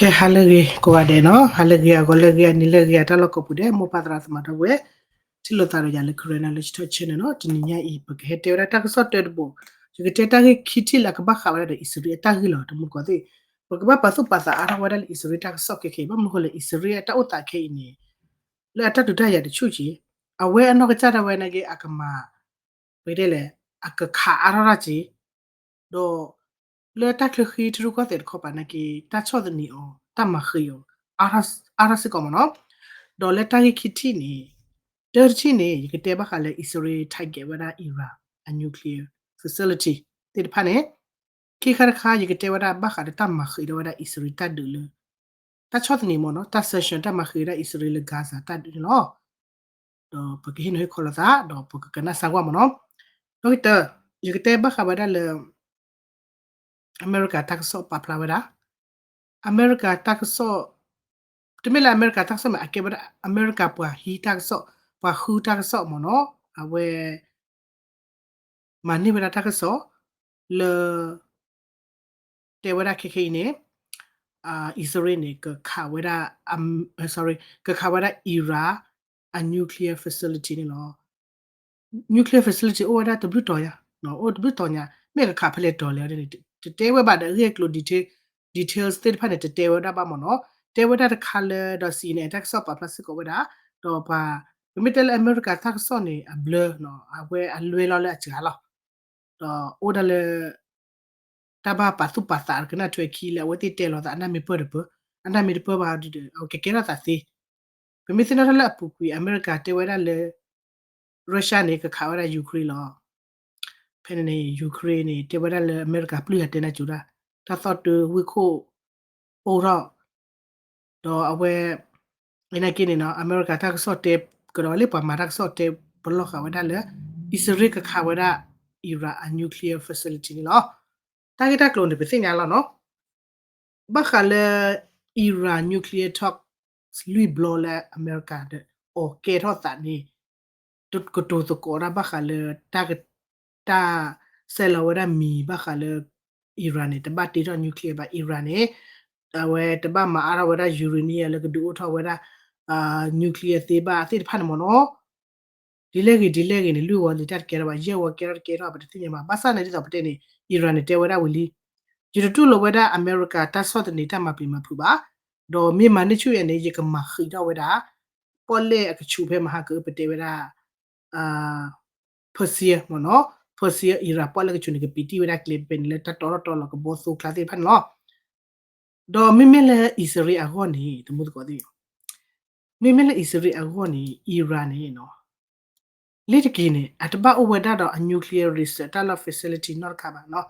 ကဲ ဟါလၢအဂ့ၤကိးဂၤဒဲးနီၤ, ဟါလၢအဂ့ၤ အဂီၤလၢအဂ့ၤ အနံၤလၢအဂ့ၤ အတၢ်လီၢ်ကိးပူၤဒဲး မိၢ်ပၢ်သရၣ်သမါဒီပုၢ်ဝဲၢ် ထံၣ်လိာ်သးဒီးယၤလၢ Karen Knowledge Talk Channel နီၤ. တနံၤညါအံၤ ပကဟဲတဲဝဲဒၣ်တၢ်ကစီၣ်တၢတဘိ, ယကတဲတၢ်ဂ့ၢ်ခံထံၣ်လၢအကဘၣ်ဃးဝဲဒၣ်ဒီးအံၣ်စရ့လးအတၢ်ဂ့ၢ်လီၤ. တမူတကိးသ့ၣ် ပကဘၣ်ပာ်သူၣ်ပာ်သးအါထီၣ်ဝဲဒၣ်လၢအံၣ်စရ့လးတၢ်ကစီၣ်ခဲခဲအံၤ ဘၣ်မနုၤဃိလဲၣ် အံၣ်စရ့လးအတၢ်အိၣ်သးခဲအံၤန့ၣ် လၢအတၢ်ဒုးတၢ်ယၤတဆူၣ်က့ၤ အဝဲအနီၢ်ကစၢ်ဒၣ်ဝဲနာ်က့ အကမၤ ပကတဲလဲၣ် အကခးအါထီၣ်တၢ်က့ၤ ဒီး လၢတၢ်ချၢဃ့ထရူၢ်ကီၢ်သဲးတခီပၤနာ်က့ တၢ်ဆီၣ်သနံးအီၤ တၢ်မၤဃံးအီၤ အါထီၣ်စ့ၢ်ကီးမ့ၢ်နီၤ. ဒီးလၢတၢ်ဂ့ၢ်ခံထံၣ်န့ၣ် တၢတထံၣ်န့ၣ် ယကတဲဘၣ်ဃးလၢအံၣ်စရ့လး target ဝဲဒၣ် Iran အ nuclear facility သ့ၣ်တဖၣ်န့ၣ် ခံခါတခါ ယကတဲဝဲဒၣ်ဘၣ်ဃးဒီးတၢ်မၤဃံးထီၣ်ဝဲဒၣ်အံၣ်စရ့လးတၢ်ဒုးလၢ တၢ်ဆီၣ်သနံးမ့ၢ်နီၤ တၢ် sanction တၢ်မၤဃံးဝဲဒၣ်အံၣ်စရ့လးလၢ Gaza တၢ်ဒုးန့ၣ်လီၤ. ဒီးပကဟ့ၣ်နီၤဟ့ၣ်ခီလိာ်သး ဒီးပကကနၣ်စၢ်ကွၢ်မ့ၢ်နီၤ. ဒီးကတၢၢ် ယကတဲဘၣ်ဃးဝဲဒၣ်လၢ အမဲရကၤတၢ်ကစီၣ်ပာ်ဖျါဝဲဒၣ်, အမဲရကၤတၢ်ကစီၣ်, တမ့ၢ်လၢအမဲရကၤတၢ်ကစီၣ်မ့ၢ် အကဲဝဲဒၣ် အမဲရကၤပှၤဟံးတၢ်ကစီၣ်, ပှၤဃုတၢ်ကစီၣ်မ့ၢ်နီၤ, အဝဲ မၤန့ၢ်ဝဲဒၣ်တၢ်ကစီၣ် လၢ တဲဝဲဒၣ်ခဲခဲအံၤန့ၣ် အံၣ်စရ့လးန့ၣ် ကခးဝဲဒၣ် sorry ကခးဝဲဒၣ် Iran အ nuclear facility န့ၣ်လီၤ. nuclear facility အိၣ်ဝဲဒၣ်တဘျုးတီၤညါ, အိၣ်တဘျုးတီၤညါ မ့ၢ်ကခးဖဲလဲၣ်တီၤလဲၣ်န့ၣ် တတဲဝဲဘၣ်ဒီးအဂ့ၢ်အကျိၤ detail, details သ့ၣ်တဖၣ်န့ၣ် တတဲဝဲဒၣ်ဘၣ်မ့ၢ်နီၤ. တဲဝဲဒၣ်တခါလၢ ဒီး C N N တၢ်ကစီၣ်ပာ်ဖျါစ့ၢ်ကီးဝဲဒၣ်, ဒီးပှၤ ပမ့ၢ်တဲလၢအမဲရကၤတၢ်ကစီၣ်န့ၣ် အဘျၢနီၤ အဝဲအလွဲလီၤလၢအစှၤလီၤ. ဒီးအိၣ်ဒၣ်လၢ တၢ်ဘၣ်ပာ်သူၣ်ပာ်သးကနၣ်ထွဲခံလၢအဝဲသ့ၣ်တဲလီၤသး အနၢ်မ့ၢ်ပၢၢ်တပၢၢ်, အနၢ်မ့ၢ်တပၢၢ်ဘၣ်ဒီး အဝဲကကဲထီၣ်သးသ့. ပမ့ၢ်သ့ၣ်နီၣ်ထီၣ်လၢအပူၤကွံာ် အမဲရကၤတဲဝဲဒၣ်လၢ Russia န့ၣ် ကခးဝဲဒၣ် Ukraine လီၤ. ဖဲန့ၣ်န့ၣ် Ukraine န့ၣ် တဲဝဲဒၣ်လၢအမဲရကၤပျုၢ်ယၤတဲနၢ်ကၠိတၢ်, တၢ်သီၣ်တၢ်ဝ့ၢ်ခိၣ် အိၣ်ထီၣ်, ဒီးအဝဲ အနာ်က့န့ၣ်နီၤ အမဲရကၤတၢ်ကစီၣ်တဲ ကဒီးလၢပှၤမၤတၢ်ကစီၣ်တဲပလီၢ်ဃာ်ဝဲဒၣ်လၢ အံၣ်စရ့လးကခးဝဲဒၣ် Iran အ nuclear facility န့ၣ်လီၤ. တၢ်ဂ့ၢ်တၢ်ကျိၤန့ၣ် ပသ့ၣ်ညါလီၤနီၤ. ဘၣ်ဃးလၢ Iran nuclear talks လွံၢ်ဘျီလၢအမဲရကၤဒီး အီၣ်ကဲထီၣ်သးန့ၣ် ကတိၤသကိးတၢ်ဘၣ်ဃးလၢ တၢ် တၢ်ဆဲးလီၤဝဲဒၣ်မံၤဘၣ်ဃးလၢ Iran န့ၣ် တဘၣ်တ့ထီၣ် nuclear ဘၣ် Iran န့ၣ် အဝဲတဘၣ်မၤအါထီၣ်ဝဲဒၣ် uranium လၢကဒုးအိၣ်ထီၣ်ဝဲဒၣ် nuclear သ့ဘၣ်သ့ၣ်တဖၣ်န့ၣ်မ့ၢ်နီၤ. ဒ်လဲၣ်ဂ့ၤဒ်လဲၣ်ဂ့ၤန့ၣ် လွံၢ်ဝီလံတၢ်တကဲထီၣ်ဘၣ် ယဲၢ်ဝီကဲထီၣ်တကဲထီၣ် ပတသ့ၣ်ညါဘၣ် ဘၣ်ဆၣ်န့ၣ်ဒ်သိးပတဲန့ၣ် Iran န့ၣ် တဲဝဲဒၣ်ဝံၤလံ ယတတူၢ်လိာ်ဝဲဒၣ်အမဲရကၤတၢ်ဆီၣ်သနံးတၢ်မၤပျံၤမၤဖုးဘၣ်, ဒီးမ့ၢ်မၤန့ၢ်ဆူၣ်ယဲန့ၣ် ယကမၤဃံးထီၣ်ဝဲဒၣ် ပီၣ်လဲၣ်အကဆူးဖဲမဟါကအု ပတဲဝဲဒၣ် Persia မ့ၢ်နီၤ Persia Iran ပီၣ်လဲၣ်ကဆူးန့ၣ် ကပံးတံၢ်ဝဲဒၣ်ကျဲဖဲန့ၣ်လၢတၢ်တီထီၣ်တီလီၤကဘီသိကျါသ့ၣ်တဖၣ်န့ၣ်လီၤ. ဒီးမ့မ့ၢ်လၢအံၣ်စရ့လးအဂီၢ်န့ၣ် တမူသကိးသ့ၣ် မ့မ့ၢ်လၢအံၣ်စရ့လးအဂီၢ်န့ၣ် Iran န့ၣ်နီၤ လ့ၤတက့ၤန့ၣ် အတဘၣ်အိၣ်ဝဲဒၣ်ဒီးအ nuclear research တၢ်လီၢ် facility နီတခါဘၣ်နီၤ.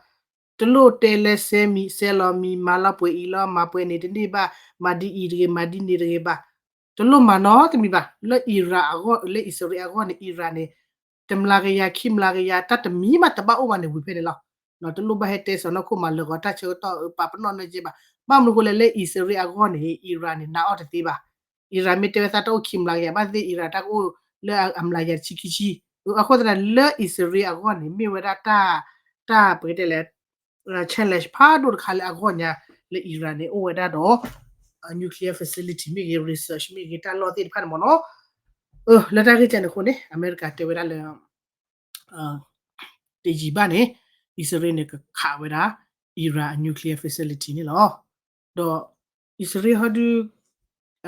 တလိၣ်တဲလၢစဲမံၤ စဲလီၤမံၤ မၤလီၤပှဲၤအံၤလီၤ မၤပှဲၤန့ၣ်တန့ၢ်ဘၣ် မၤဒ်အံၤတဂ့ၤ မၤဒ်န့ၣ်တဂ့ၤဘၣ် တလိၣ်မၤနီတမံၤဘၣ် လၢ Iran အဂီၢ် လၢအံၣ်စရ့လးအဂီၢ်န့ၣ် Iran န့ၣ် တမျးကယၤ ခံမျးကယၤ တၢ်တမံၤမးတဘၣ်အိၣ်ဘၣ်န့ၣ်ဝံၤဖဲန့ၣ်လီၤ. တလိၣ်ဘၣ်ဟဲတဲစီၤနီၢ်ခိၣ်မၤလၢာ်ဂီၤတၢ်ဆၢကတီၢ်အပာ်ပနီၣ်နၢကဲဘၣ်. ဘၣ်မနုၤဃိလဲၣ် လၢအံၣ်စရ့လးအဂီၢ်န့ၣ် Iran န့ၣ် နာ်အီၤတသ့ဘၣ်. Iran မ့ၢ်တဲဝဲသးတၢ်အိၣ်ခံမျးကယၤ ဘၣ်သ့ၣ်သ့ၣ် Iran တၢ်ကအိၣ်လၢအမျးကယၤတဆံခံဆံ. အဃိသတးလၢအံၣ်စရ့လးအဂီၢ်န့ၣ် မ့ၢ်ဝဲဒၣ်တၢ် တၢ်ပကတဲလဲၣ် challenge ဖးဒိၣ်တခါလၢအဂီၢ်ညါ လၢ Iran န့ၣ် အိၣ်ဝဲဒၣ်ဒီး nuclear facility မ့ၢ်ဂ့ၤ research မ့ၢ်ဂ့ၤ တၢ်လီၢ်သ့ၣ်တဖၣ်န့ၣ်မ့ၢ်နီၤ. လၢတၢ်ဂ့ၢ်ကဲန့ၣ်အဃိန့ၣ် အမဲရကၤတဲဝဲဒၣ်လၢ တယံာ်ဘၣ်န့ၣ် အံၣ်စရ့လးန့ၣ် ကခးဝဲဒၣ် Iran အ nuclear facility န့ၣ်လီၤ. ဒီး အံၣ်စရ့လးဟီဒု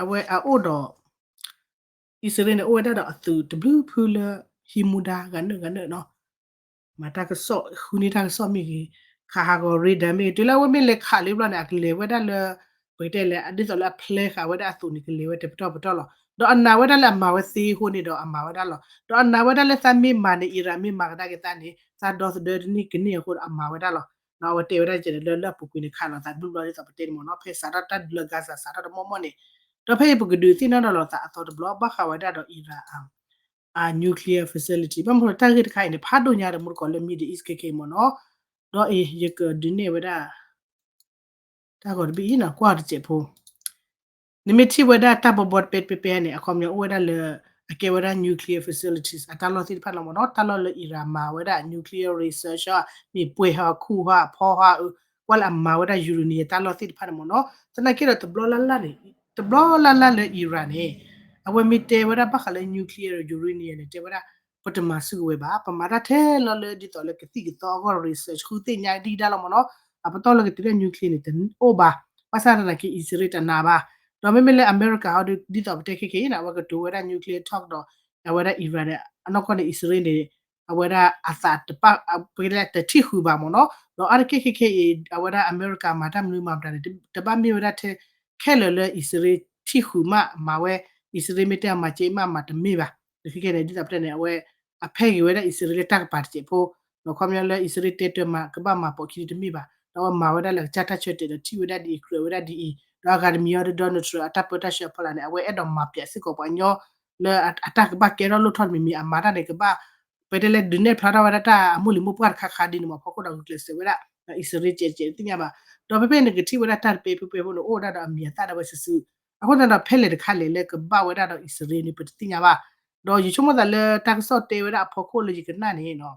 အဝဲအအိၣ်ဒီး အံၣ်စရ့လးန့ၣ် အိၣ်ဝဲဒၣ်ဒီးအသုးတဘျုးဖုလၢ ဟံးမူဒါဂၤနုာ်ဂၤနုာ်နီၤ. မၤတၢ်ကစီၣ် ဃုန့ၢ်တၢ်ကစီၣ်မ့ၢ်ဂ့ၤ, ခးဟးဂီၤ radar မ့ၢ်ဂ့ၤ, တုၤလၢအဝဲမ့ၢ်လဲၤခးလံဘျီန့ၣ် အကလဲၤဝဲဒၣ်လၢ ပကတဲလဲၣ် ဒ်သိးလၢအ plan ဃာ်ဝဲဒၣ်အသိးန့ၣ် ကလဲၤဝဲတပတီၢ်ပတီၢ်လီၤ. ဒီးအနာ်ဝဲဒၣ်လၢအမၤဝဲသ့အဃိန့ၣ်ဒီးအမၤဝဲဒၣ်လီၤ. ဒီးအနာ်ဝဲဒၣ်လၢသးမ့ၢ်မၤန့ၣ် Iran မ့ၢ်မၤကဒါက့ၤသးန့ၣ် သးဒီသဒၢတန့ၢ်ကန့ၢ်အဃိဒီးအမၤဝဲဒၣ်လီၤ. ဒီးအဝဲတဲဝဲဒၣ်ကဲန့ၣ်လၢ လၢအပူၤကွံာ်န့ၣ် ခးလိာ်သးတဘျုးဘျီဒ်သိးပတဲန့ၣ်မ့ၢ်နီၤ ဖဲစးထီၣ်တၢ်ဒုးလၢ Gaza စးထီၣ်တမီၢ်မီၢ်န့ၣ်, ဒီးဖဲအံၤပကဒုးသ့ၣ်နီၣ်ဒီးလိာ်သးအသီတဘျီ ဘၣ်ဃးဝဲဒၣ်ဒီး Iran အ nuclear facility ဘၣ်မနုၤတၢ်ဂ့ၢ်တခါအံၤန့ၣ် ဖးဒိၣ်ညါဒီးမူတကိးလၢ Middle East ခဲခဲအံၤမ့ၢ်နီၤ, ဒီးအံၤ ယကဒုးနဲၣ်ဝဲဒၣ် တၢ်ဂီၤတဘ့ၣ်အံၤနီၤ ကွၢ်တစဲးဖိ, နမ့ၢ်ထံၣ်ဝဲဒၣ်တၢ်ဘီဘီတပဲတပဲပဲန့ၣ် အခီပညီအိၣ်ဝဲဒၣ်လၢ အကဲဝဲဒၣ် nuclear facilities အတၢ်လီၢ်သ့ၣ်တဖၣ်လီၤမ့ၢ်နီၤ, တၢ်လီၢ်လၢ Iran မၤဝဲဒၣ် nuclear research မ့ၢ်ပှဲၤဟီ ခူၣ်ဟီ ဖီဟီ ကွၢ်လၢအမၤဝဲဒၣ် uranium တၢ်လီၢ်သ့ၣ်တဖၣ်န့ၣ်မ့ၢ်နီၤ. သနာ်က့ဒီးတဘျီလၢ်လၢ်န့ၣ်, တဘျီလၢ်လၢ်လၢ Iran န့ၣ် အဝဲမ့ၢ်တဲဝဲဒၣ်ဘၣ်ဃးလၢ nuclear uranium န့ၣ် တဲဝဲဒၣ် ပတမၤစုကဝဲၤဘၣ်, ပမၤတၢ်ထဲလီၤလၢဒ်သိးလၢကသံၣ်ကသီအဂီၢ် research ဃုသ့ၣ်ညါဒ်ဒၣ်လီၤမ့ၢ်နီၤ. အပတီၢ်လၢကတုၤလၢ nuclear န့ၣ် တအိၣ်ဘၣ်. ဘၣ်ဆၣ်သနာ်က့ အံၣ်စရ့လးတနာ်ဘၣ်. ဒီးမ့မ့ၢ်လၢ အမဲရကၤ ဟီဒ်သိးပတဲခဲခဲအံၤန့ၣ် အဝဲကတိၤဝဲဒၣ် nuclear talk ဒီး အဝဲဒၣ် Iran န့ၣ် အနီၢ်ကီၢ်န့ၣ် အံၣ်စရ့လးန့ၣ် အဝဲဒၣ်အသးတပၣ် ပကတဲတထံၣ်ဃုာ်ဘၣ်မ့ၢ်နီၤ. ဒီးအါတက့ၢ်ခဲခဲအံၤ အဝဲဒၣ်အမဲရကၤမၤတၢ်မနုၤမၤမတၤန့ၣ် တဘၣ်မ့ၢ်ဝဲဒၣ်ထဲ ခဲလၢာ်လၢအံၣ်စရ့လးထံၣ်ဃုာ်မးမၤဝဲ, အံၣ်စရ့လးမ့ၢ်တဲအမၤကဲမးမၤတမ့ၢ်ဘၣ်. ဒီးခဲခဲန့ၣ် ဒ်သိးပတဲန့ၣ် အဝဲ အဖဲဂ့ၤဝဲဒၣ်အံၣ်စရ့လးလၢတၢ်ကပၤတစဲးဖိ, ဒီးခီပညီလၢအံၣ်စရ့လးတဲတၢ်မၤကဘၣ်မၤပိာ်ခံတမ့ၢ်ဘၣ်, ဒီးအဝဲမၤဝဲဒၣ်လၢကစၢ်တၢ်ဆၢတဲာ်ဒီးထံၣ်ဝဲဒၣ်ဒ်အံၤ ကြၢးဝဲဒၣ်ဒ်အံၤ, ဒီးအဂၤတမံၤအီၤဒီး Donald Trump အတၢ်ပၢတၢ်ဆှၢအဖီလာ်န့ၣ် အဝဲအဲၣ်ဒိးမၤပျးစ့ၢ်ကီးပှၤကညီ လၢအတၢ်ကဘၣ်ကဲထီၣ်လိၣ်ထီၣ်တမံၤမံၤ အမၤတၢ်န့ၣ် ကဘၣ် ပတဲလၢဒုးနဲၣ်ဖျါထီၣ်ဝဲဒၣ်တၢ်အမိၢ်လံၤမိၢ်ပှၢ်တခါခါဒ်န့ၣ်မ့ၢ် ဖီခိၣ်ဒီးဂုာ်ကျဲးစၢးဝဲဒၣ် အံၣ်စရ့လးစဲးစဲးတသ့ၣ်ညါဘၣ်. ဒီးဖဲဖဲန့ၣ်ကထံၣ်ဝဲဒၣ်တၢ်တပဲဖိပဲဖိန့ၣ် အိၣ်ဝဲဒၣ်ဒီးအမံၤအသၣ်ဒၣ်ဝဲစုာ်စုာ်, အဃိသတးဒီးဖဲလဲၣ်တခါလဲၣ်လၢကဘၣ်ဝဲဒၣ်ဒီးအံၣ်စရ့လးန့ၣ် ပတသ့ၣ်ညါဘၣ်. ဒီးယဆိကမိၣ်သးလၢတၢ်ကစီၣ်တဲဝဲဒၣ်အဖီခိၣ်လၢယကနၣ်န့ၣ်နီၤ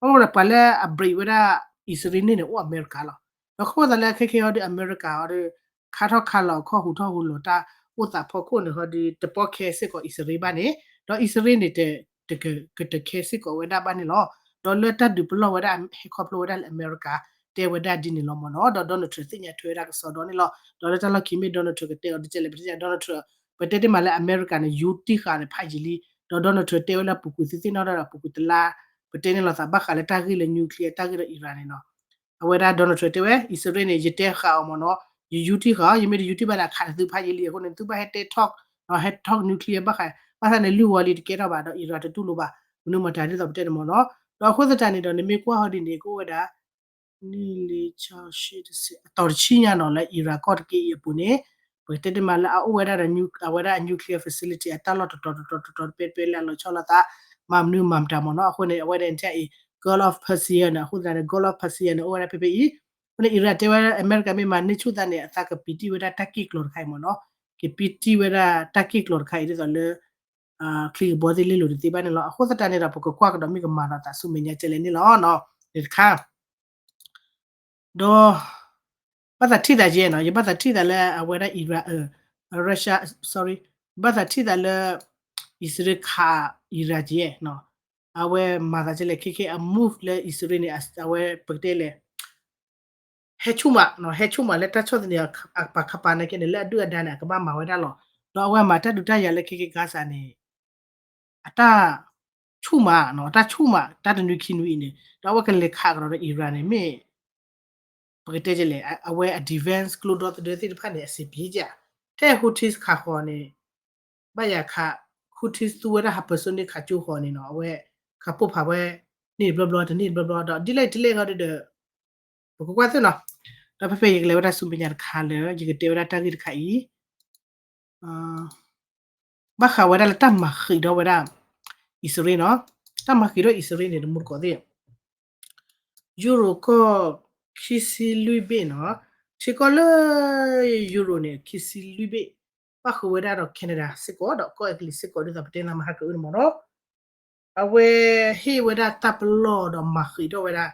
အဃိဒီးပှၤလၢအ break ဝဲဒၣ်အံၣ်စရ့လးန့ၣ်န့ၣ် အိၣ်အမဲရကၤလီၤ. ဒီးခီဖျိသးလၢခဲခဲအံၤဒီးအမဲရကၤအံၤဒီး ခါထီၣ်ခါလီၤခီၣ်ဟူးထီၣ်ဟူးလီၤ တၢ်အိၣ်သးဖီခိၣ်န့ၣ်ဟီဒီး တပီၢ်ခဲစ့ၢ်ကီးအံၣ်စရ့လးဘၣ်န့ၣ်, ဒီးအံၣ်စရ့လးန့ၣ် ကတခဲစ့ၢ်ကီးဝဲဒၣ်ဘၣ်န့ၣ်လီၤ. ဒီးလၢတၢ်ဒုးပလီၢ်ဝဲဒၣ်ဟဲခီဖျိဝဲဒၣ်လၢအမဲရကၤ တဲဝဲဒၣ်ဒ်န့ၣ်လီၤမ့ၢ်နီၤ. ဒီး Donald Trump သ့ၣ်ညါထွဲဝဲဒၣ်ကစီဒီန့ၣ်လီၤ. ဒီးလၢတၢ်လီၢ်ခံမ့ၢ် Donald Trump ကတဲအီၤတကဲလဲၣ် ပတဲ Donald Trump ပတဲတ့ၢ်မးလၢအမဲရကၤန့ၣ် ယူတံၢ်ဃာ်န့ၣ်ဖးယံာ်လံ. ဒီး Donald Trump တဲဝဲလၢအပူၤကွံာ်သ့ၣ်သ့ၣ်နီၣ်ဒီးအပူၤကွံာ်တလါ ပတဲန့ၣ်လီၤသးဘၣ်ဃးလၢတၢ်ဂ့ၢ်လၢ nuclear တၢ်ဂ့ၢ်ဒီး Iran န့ၣ်နီၤ. အဝဲဒၣ် Donald Trump တဲဝဲ အံၣ်စရ့လးန့ၣ် ယတဲဃာ်အီၤမ့ၢ်နီၤ, ယယူတံၢ်ဃာ်အီၤ ယမ့ၢ်တယူတံၢ်ဘၣ်န့ၣ် အခးတသုဖးယံာ်လံ အဃိန့ၣ် သုဘၣ်ဟဲတဲ talk, ဟဲ talk nuclear ဘၣ်ဃး ဘၣ်ဆၣ်န့ၣ် လုၢ်ဝီလံတကဲထီၣ်ဘၣ် ဒီး Iran တတူၢ်လိာ်ဘၣ် မနုၤမတၤဒ်သိးပတဲန့ၣ်မ့ၢ်နီၤ. ဒီးအဃိသတးန့ၣ်ဒီး နမ့ၢ်ကွၢ်ဟီဒ်န့ၣ် ကအိၣ်ဝဲဒၣ် နံၣ်လ့ဆၢဆ့တဆံ အတီၤတဆံညါနီၤ လၢ Iran ကီၢ်တက့ၢ်အံၤအပူၤန့ၣ် ပကတဲတ့ၢ်မးလၢအအိၣ်ဝဲဒၣ်ဒီး အဝဲဒၣ်အ nuclear facility အတၢ်လီၢ်တတီၤတတီၤတတီၤတပဲတပဲလၢအလီၤဆီလိာ်သး မၤမနုၤမၤမတၤမ့ၢ်နီၤ. အဃိန့ၣ် အဝဲဒၣ်န့ၣ် Gulf of Persia န့ၣ် အဃိသတးန့ၣ် Gulf of Persia န့ၣ် အိၣ်ဝဲဒၣ်ဖဲဖဲအံၤ အဃိန့ၣ် Iran တဲဝဲ အမဲရကၤမ့ၢ်မၤန့ၢ်ဆူၣ်သးန့ၣ် အသးကပံးတံၢ်ဝဲဒၣ်တၢ်က့ၣ်ကျီၤတခါအံၤမ့ၢ်နီၤ, ကပံးတံၢ်ဝဲဒၣ်တၢ်က့ၣ်ကျီၤတခါအံၤဒ်သိးလၢ ချံကဘီသ့ၣ်လဲလိာ်တသ့ဘၣ်န့ၣ်လီၤ. အဃိသတးန့ၣ်ဒီး ပကကွၢ်ကဒီးမ့ၢ်ကမၤဒီးသးဆူမဲာ်ညါကဲလဲၣ်န့ၣ်လီၤ. န့ၣ်တခါ ဒီး ဘၣ်သးထံၣ်သးယဲနီၤ, ယဘၣ်သးထံၣ်သးလၢအဝဲဒၣ် Iran, Russia, sorry, ဘၣ်သးထံၣ်သးလၢ အံၣ်စရ့လးခး Iran ယဲနီၤ, အဝဲမၤသးကဲလဲၣ် ခဲခဲအ move လၢအံၣ်စရ့လးန့ၣ် အဝဲပကတဲလဲၣ် ဟဲဆူၣ်မး, ဟဲဆူၣ်မးလၢတၢ်ဆီၣ်သနံးအပၤခါပၤနာ်က့န့ၣ် လၢအဒုၣ်အဒါန့ၣ်အကဘၣ်မၤဝဲဒၣ်လီၤ. ဒီးအဝဲမၤတၢ်ဒုးတၢ်ယၤလၢခဲခဲ Gaza န့ၣ် အတၢ်ဆူၣ်မး, တၢ်ဆူၣ်မး တၢ်တနွံခံနွံအံၤန့ၣ် ဒီးအဝဲကလဲၤခးကဒီးဒီး Iran န့ၣ် မ့ၢ် ပကတဲလဲၣ် အဝဲအ defense ကျိဒီသဒၢသ့ၣ်တဖၣ်န့ၣ် အစံးပ့ၤဧါ, ထဲ Houthis ခးဃီၤန့ၣ် ဘၣ်ယၤခး Houthis သူဝဲဒၣ် hypersonic ခးကၠိဃီၤန့ၣ်နီၤ, အဝဲခးပိၢ်ဖးဝဲ န့ၢ်တဘျီဘျီ တန့ၢ်တဘျီဘျီ ဒီးဒ်လဲၣ်ဒ်လဲၣ်ဂီၤဒီး ပကကွၢ်သ့ၣ်နီၤ. ဒီးဖဲဖဲယကလဲၤဝဲဒၣ်ဆူမဲာ်ညါတခါလၢ ယကတဲဝဲဒၣ်တၢ်ဂ့ၢ်တခါအံၤ ဘၣ်ဃးဝဲဒၣ်လၢတၢ်မၤဃံးဒီးဝဲဒၣ် အံၣ်စရ့လးနီၤ, တၢ်မၤဃံးဒီးအံၣ်စရ့လးန့ၣ် တမူတကိးသ့ၣ် ယူရိၤကီၢ် ခံဆံလွံၢ်ဘ့ၣ်နီၤ, ထံကီၢ်လၢ ယူရိၤန့ၣ် ခံဆံလွံၢ်ဘ့ၣ် ဘၣ်ဃုာ်ဝဲဒၣ်ဒီး Canada စ့ၢ်ကီး ဒီးကီၢ်အဲကလံးစ့ၢ်ကီး ဒ်သိးပတဲလၢမဟါကအုန့ၣ်မ့ၢ်နီၤ, အဝဲဟ့ၣ်ဝဲဒၣ်တၢ်ပလီၢ်ဒီးမၤဃံးထီၣ်ဝဲဒၣ်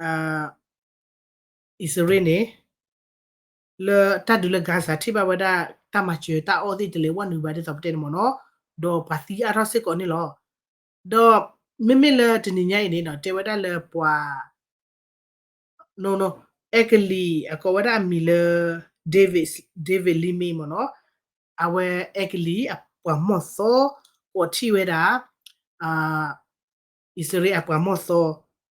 အံၣ်စရ့လးန့ၣ် လၢတၢ်ဒုးလၢ Gaza ထံၣ်ဘၣ်ဝဲဒၣ် တၢ်မၤစၢၤတၢ်အီၣ်သ့ၣ်တလဲၤဝဲနုာ်ဘၣ်ဒ်သိးပတဲန့ၣ်မ့ၢ်နီၤ, ဒီးပှၤသံအါထီၣ်စ့ၢ်ကီးန့ၣ်လီၤ. ဒီးမ့မ့ၢ်လၢတနံၤညါအံၤန့ၣ်နီၤ တဲဝဲဒၣ်လၢပှၤ အဲကလံး အကိးဝဲဒၣ်အမံၤလၢ David, David Lee မ့ၢ်မ့ၢ်နီၤ, အဝဲအဲကလံးအပှၤမီၢ်သီ ကိးထီၣ်ဝဲဒၣ် အံၣ်စရ့လးအပှၤမီၢ်သီ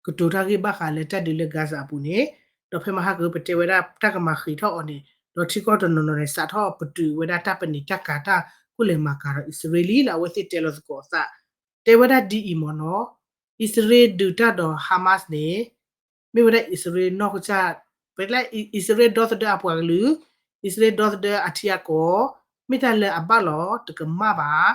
ကတိၤတၢ်ဂ့ၢ်ဘၣ်ဃးလၢတၢ်ဒုးလၢ Gaza အပူၤန့ၣ်, ဒီးဖဲမဟါကပတဲဝဲဒၣ်တၢ်ကမၤဃံးထီၣ်အီၤန့ၣ် ဒီးထံကီၢ်တနီၤနီၤန့ၣ် စးထီၣ်ပတုာ်ဝဲဒၣ်တၢ်ပနံာ်တၢ်ကၤတၢ် ကူၣ်လဲၤမၤကၤဒီးအံၣ်စရ့လးလၢအဝဲသ့ၣ်တဲလီၤသကိးအသး, တဲဝဲဒၣ်ဒ်အံၤမ့ၢ်နီၤ, အံၣ်စရ့လးဒုးတၢ်ဒီး Hamas န့ၣ် မ့ၢ်ဝဲဒၣ်အံၣ်စရ့လးနီၢ်ကစၢ်, ပလၢအံၣ်စရ့လးဒီသဒၢအပှၤကလုာ်, အံၣ်စရ့လးဒီသဒၢအထံအကီၢ်, မ့ၢ်တၢ်လၢအဘၣ်လီၤတကမၣ်ဘၣ်.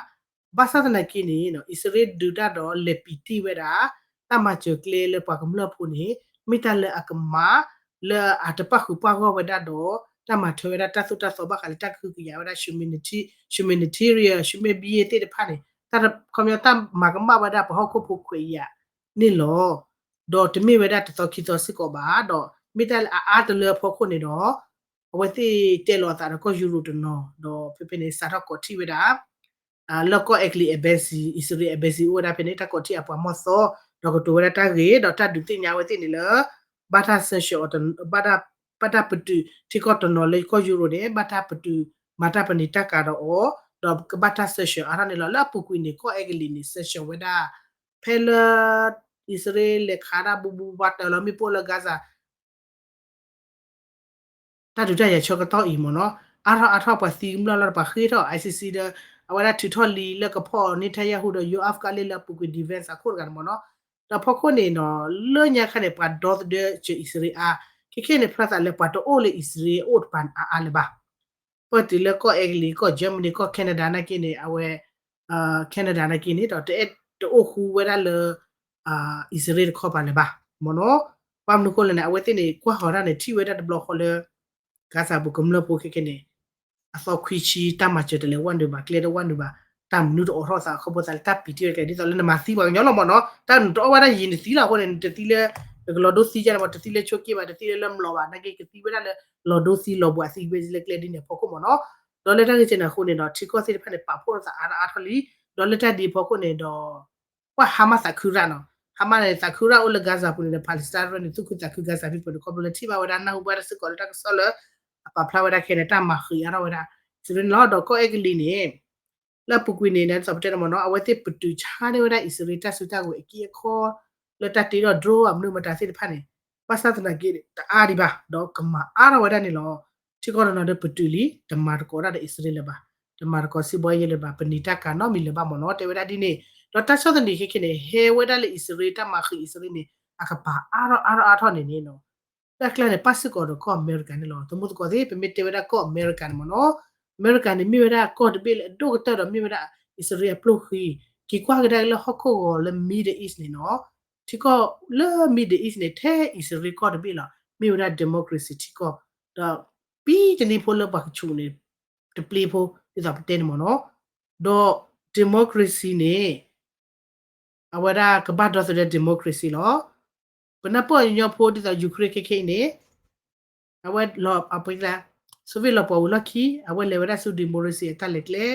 ဘၣ်ဆၣ်သနာ်က့န့ၣ် အံၣ်စရ့လးဒုးတၢ်ဒီးလဲၤပံးတံၢ်ဝဲဒၣ် တၢ်မၤစၢၤကျဲလၢပှၤကမျၢၢ်ဖိန့ၣ် မ့ၢ်တၢ်လၢအကမၣ် လၢအတပၣ်ဃုာ်ပှၢ်ဂီၢ်ဝဲဒၣ်ဒီး တၢ်မၤထွဲဝဲဒၣ်တၢ်သိၣ်တၢ်သီဘၣ်ဃးလၢတၢ်ကဟုကယာ်ဝဲဒၣ် humanitarian ဆူမဲာ်ဘံယ့ၢ်သ့ၣ်တဖၣ်န့ၣ် တၢ်ခီပညီတၢ်မၤကမၣ်ဝဲဒၣ်ပှၤဟီၣ်ခိၣ်ဖိခွဲးယာ်န့ၣ်လီၤ. ဒီးတမ့ၢ်ဝဲဒၣ်တသီခံသီစ့ၢ်ကီးဘၣ်ဒီး မ့ၢ်တၢ်လၢအအါတလၢအဖီခိၣ်န့ၣ်ဒီး အဝဲသ့ၣ်တဲလီၤအသးဒီးကီၢ်ယူရိၤတနီၤ ဒီးဖဲဖဲန့ၣ် စးထီၣ်ကိးထံၣ်ဝဲဒၣ် လၢကီၢ်အဲကလံး embassy အံၣ်စရ့လး embassy အိၣ်ဝဲဒၣ်ဖဲန့ၣ် တၢ်ကိးထံၣ်အပှၤမီၢ်သီ ဒီးကတိၤဝဲဒၣ်တၢ်ဂ့ၢ် ဒီးတၢ်ဒုးသ့ၣ်ညါဝဲသ့ၣ်န့ၣ်လၢ ဘၣ်တၢ် sanction အီၤ ဘၣ်တၢ်ပတုာ် ထံကီၢ်တနီၤလၢကီၢ်ယူရိၤန့ၣ် ဘၣ်တၢ်ပတုာ်မၤတၢ်ပနံာ်တၢ်ကၤဒီးအီၤ ဒီးကဘၣ်တၢ် sanction အါထီၣ်န့ၣ်လီၤ. လၢအပူၤကွံာ်န့ၣ် ကီၢ်အဲကလံးန့ၣ် sanction ဝဲဒၣ် ဖဲလၢ အံၣ်စရ့လးလဲၤခးဒၣ်ဘူဘူဘၣ်တၢၢ်လီၤ မ့ၣ်ပိၢ်လၢ Gaza တၢ်ဒုးတၢ်ယၤဆၢကတီၢ်အံၤမ့ၢ်နီၤ အါထီၣ်အါထီၣ်ပှၤသံကမျၢၢ်လီၤ ပှၤဃ့ထီၣ် ICC ဒီး အဝဲဒၣ်ထုးထီၣ်လံလၢကဖီၣ်အီၤ Netanyahu ဒီး Yoav Gallant လၢအပူၤကွံာ် defense အခိၣ်တဂၤန့ၣ်မ့ၢ်နီၤ ဒီးဖီခိၣ်န့ၣ်နီၤ လၢညါခါန့ၣ် ပှၤဒီသဒၢစၢၤအံၣ်စရ့လးအါ ခဲခဲန့ၣ် ဖျါသးလၢပှၤတအိၣ်လၢအံၣ်စရ့လးအအိၣ်တပၤအါအါလၢၤဘၣ် ပၢၢ်တုၤလၢကီၢ်အဲကလံး ကီၢ် Germany ကီၢ် Canada နာ်က့န့ၣ် အဝဲ Canada နာ်က့န့ၣ်ဒီး တအဲၣ်တအိၣ်ဃူဝဲဒၣ်လၢ အံၣ်စရ့လးတခီပၤလၢၤဘၣ် မ့ၢ်နီၤ ဘၣ်မနုၤဃိလဲၣ်န့ၣ် အဝဲသ့ၣ်န့ၣ် ကွၢ်ဟီၣ်ဒၣ်န့ၣ် ထံၣ်ဝဲဒၣ်တဘျီဃီလၢ Gaza ပူၤကမျၢၢ်ဖိခဲခဲန့ၣ် အသီခွံဆံ တၢ်မၤစၢၤတလဲၤဝဲနုာ်ဘၣ် ကျဲတဝဲနုာ်ဘၣ် တၢ်မနုၤတအိးထီၣ်သးအခိၣ်ဖိသးလၢတၢ်ပံာ်တံၢ်ဝဲကျဲ ဒ်သိးလၢနမၤသံပှၤကညီလီၤမ့ၢ်နီၤ တၢ်နတအိၣ်ဝဲဒၣ်ယံၤနသံလီၤအဃိန့ၣ် နတသံလၢ နကလီၤဒိသံယါန့ၣ်မ့ၢ် တသံလၢဆိက့ဘၣ် တသံလၢလၢမျိာ်ဘၣ် နာ်က့ကသံဝဲဒၣ်လၢ လီၤဒိသံလီၤဘှးသံဝဲလၢကျဲဒ်န့ၣ်အဖီခိၣ်မ့ၢ်နီၤ ဒီးလၢတၢ်ဂ့ၢ်ကဲန့ၣ်အဃိန့ၣ်ဒီး ထံကီၢ်သ့ၣ်တဖၣ်န့ၣ် ပာ်ဖှိၣ်လိာ်သးအါထီၣ်အါထီၣ်လံ ဒီးလၢတၢ်ဒ်အဖီခိၣ်န့ၣ်ဒီး ကွၢ် Hamas သးခုရၣ်နီၤ Hamas န့ၣ် သးခုရၣ်အိၣ်လၢ Gaza ပူၤန့ၣ်ဒီး Palestine န့ၣ် သူၣ်ခုသးခု Gaza ဖံပူၤန့ၣ် ခီဖျိလၢထံၣ်ဘၣ်ဝဲဒၣ် နၢ်ဟူဘၣ်တၢ်စ့ၢ်ကီးလၢတၢ်ကစီၣ်လၢ အပာ်ဖျါဝဲဒၣ်ခဲန့ၣ် တၢ်မၤဃံးအါထီၣ်ဝဲဒၣ် အံၣ်စရ့လးန့ၣ်လီၤ ဒီးကီၢ်အဲကလံးန့ၣ် လၢအပူၤကွံာ်န့ၣ် ဒ်သိးပတဲန့ၣ်မ့ၢ်နီၤ အဝဲသ့ၣ်ပတုာ်ဆါန့ၢ်ဝဲဒၣ်အံၣ်စရ့လးတၢ်စုတၢ်ကဝဲၤအက့အခီ လၢတၢ်တ့ထီၣ် drone အမနုၤမတၤသ့ၣ်တဖၣ်န့ၣ် ဘၣ်ဆၣ်သနာ်က့ တအါဒံးဘၣ် ဒီးကမၤအါထီၣ်ဝဲဒၣ်န့ၣ်လီၤ ထံကီၢ်တနီၤဒီးပတုာ်လံ တမၤသကိးတၢ်ဒီးအံၣ်စရ့လးလၢၤဘၣ် တမၤသကိးစံးဘှီယဲလၢၤဘၣ် ပနံာ်တၢ်ကၤနီတမံၤလၢၤဘၣ်မ့ၢ်နီၤ တဲဝဲဒၣ်ဒ်န့ၣ် ဒီးတၢ်ဆီၣ်သနံးခဲခဲန့ၣ် ဟဲဝဲဒၣ်လၢအံၣ်စရ့လး တၢ်မၤဃံးအံၣ်စရ့လးန့ၣ် အကပၤအါထီၣ်အါထီၣ်အါထီၣ်န့ၣ်န့ၣ် တၢ်ကျါန့ၣ် ပၣ်စ့ၢ်ကီးဒီးကီၢ်အမဲရကၤန့ၣ်လီၤ. သမူသကိးသ့ၣ် ပမ့ၢ်တဲဝဲဒၣ်ကီၢ်အမဲရကၤန့ၣ်မ့ၢ်နီၤ, အမဲရကၤန့ၣ် မ့ၢ်ဝဲဒၣ်ကီၢ်တဘ့ၣ်လၢအဒိၣ်ကတၢၢ်ဒီးမ့ၢ်ဝဲဒၣ်အံၣ်စရ့လးအပျိၢ်ဃံ, က့ၤကွၢ်ကဒါလၢဟီၣ်ခိၣ်ဂီၤလၢ Middle East န့ၣ်နီၤ, ထံကီၢ်လၢ Middle East န့ၣ် ထဲအံၣ်စရ့လးကီၢ်တဘ့ၣ်လီၤ. မ့ၢ်ဝဲဒၣ် democracy ထံကီၢ်, ဒီးပံတနံၤဖိလၢပှၤကဆူးန့ၣ် တပျ့ၤဖိ ဒ်သိးပတဲန့ၣ်မ့ၢ်နီၤ, ဒီး democracy န့ၣ် အဝဲဒၣ်ကဘၣ်ဒီသဒၢ democracy လီၤ. ပနၢ်ပၢၢ်ညီညီဖိဒ်သိး Ukraine ခဲခဲအံၤန့ၣ်, အဝဲ Soviet လီၤပှီၢ်ဝံၤလီၢ်ခံ အဝဲလဲၤဝဲဒၣ်ဆူ democracy အတၢ်လဲၤကျဲ,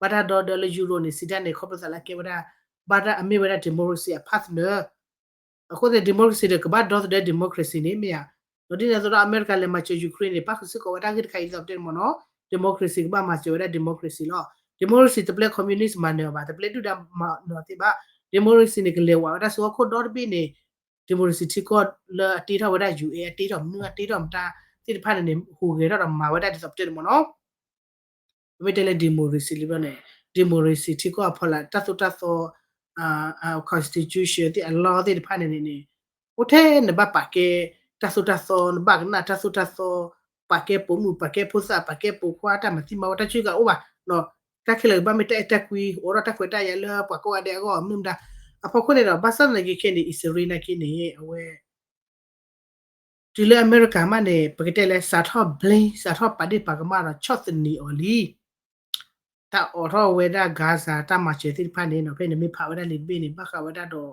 ဘၣ်တၢ်ဒီသဒၢလၢ Euro န့ၣ် စံးတၢ်န့ၣ် ခီဖျိသးလၢအကဲဝဲဒၣ် ဘၣ်တၢ်အမ့ၢ်ဝဲဒၣ် democracy အ partner အဃိသတး democracy ဒီးကဘၣ်ဒီသဒၢ democracy န့ၣ်မ့ၢ်ဧါ. ဒီးဒ်န့ၣ်အသိးဒီး အမဲရကၤလဲၤမၤစၢၤ Ukraine န့ၣ် ပၣ်ဃုာ်စ့ၢ်ကီးဝဲဒၣ်ဂ့ၢ်တခါအံၤဒ်သိးပတဲန့ၣ်မ့ၢ်နီၤ, democracy ကဘၣ်မၤစၢၤဝဲဒၣ် democracy လီၤ. democracy တပျဲ communist မၤနၢၤအီၤဘၣ်, တပျဲဒုၣ်ဒါမၤနၢၤအီၤသ့ဘၣ်. democracy န့ၣ် ကလဲၤဝးဝဲဒ�းဆူဟီၣ်ခိၣ်ဒီတဘ့ၣ်န့ၣ် democracy ထံကီၢ်လၢအတ့ထီၣ်ဝဲဒၣ် ယူၢ် အတ့ထီၣ်မနုၤ အတ့ထီၣ်မတၤသ့ၣ်တဖၣ်န့ၣ်န့ၣ် ဟူးဂဲၤထီၣ်ဒီးမၤဝဲဒၣ်ဒ်သိးပတဲန့ၣ်မ့ၢ်နီၤ. ပမ့ၢ်တဲလၢ democracy လံဘျီန့ၣ် democracy ထံကီၢ်အဖီလာ် တၢ်သိၣ်တၢ်သီ constitution သ့ၣ်အ law သ့ၣ်တဖၣ်န့ၣ်န့ၣ်န့ၣ် အိၣ်ထဲနဘၣ်ပာ်ကဲတၢ်သိၣ်တၢ်သီ နဘၣ်ကနၣ်တၢ်သိၣ်တၢ်သီ ပာ်ကဲပိာ်မုၣ် ပာ်ကဲဖိသၣ် ပာ်ကဲပိာ်ခွါ တၢ်မၤသံမၤဝီတၢ်ဆူကအိၣ်ဘၣ်, တၢ်ခဲလၢာ်ကဘၣ်မ့ၢ်တၢ်အဲၣ်တၢ်ကွံ အိးထီၣ်တၢ်ခွဲးတၢ်ယာ်လၢပှၤကိးဂၤဒဲးအဂီၢ် မနုၤမတၤ. အဖီခိၣ်န့ၣ်ဒီး ဘၣ်ဆၣ်သနာ်က့ခဲန့ၣ် အံၣ်စရ့လးနာ်က့န့ၣ် အဝဲ တုၤလၢအမဲရကၤမးန့ၣ် ပကတဲလၢ စးထီၣ် blame စးထီၣ်ပာ်ဒ့ၣ်ပာ်ကမၣ်ဒီးဆီၣ်သနံးအီၤလံ. တၢ်အိးထီၣ်ဝဲဒၣ် Gaza တၢ်မၤစၢၤသ့ၣ်တဖၣ်န့ၣ်နီၤ ဖဲန့ၣ်မ့ၢ်ဖးဝဲဒၣ်လံာ်တဘ့ၣ်န့ၣ် ဘၣ်ဃးဝဲဒၣ်ဒီး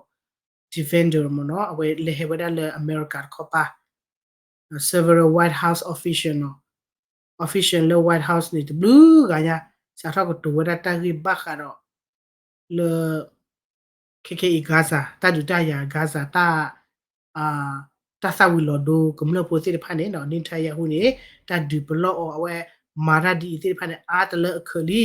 defender မ့ၢ်နီၤ အဝဲလဲၤဟဲဝဲဒၣ်လၢအမဲရကၤတခီပၤ several White House official နီၤ official လၢ White House န့ၣ် တဘျုးဂၤညါ စးထီၣ်ကတိၤဝဲဒၣ်တၢ်ဂ့ၢ်ဘၣ်ဃးဒီး လၢ ခဲခဲအံၤ Gaza တၢ်ဒုးတၢ်ယၤ Gaza တၢ် တၢ်သၣ်ဝံၤလီၤဒိ ကမျၢၢ်ဖိသ့ၣ်တဖၣ်န့ၣ်နီၤ Netanyahu န့ၣ် တၢ်ဒုးပလီၢ်အီၤ အဝဲမၤတၢ်ဒ်အံၤသ့ၣ်တဖၣ်န့ၣ် အါတလၢအခၢးလံ.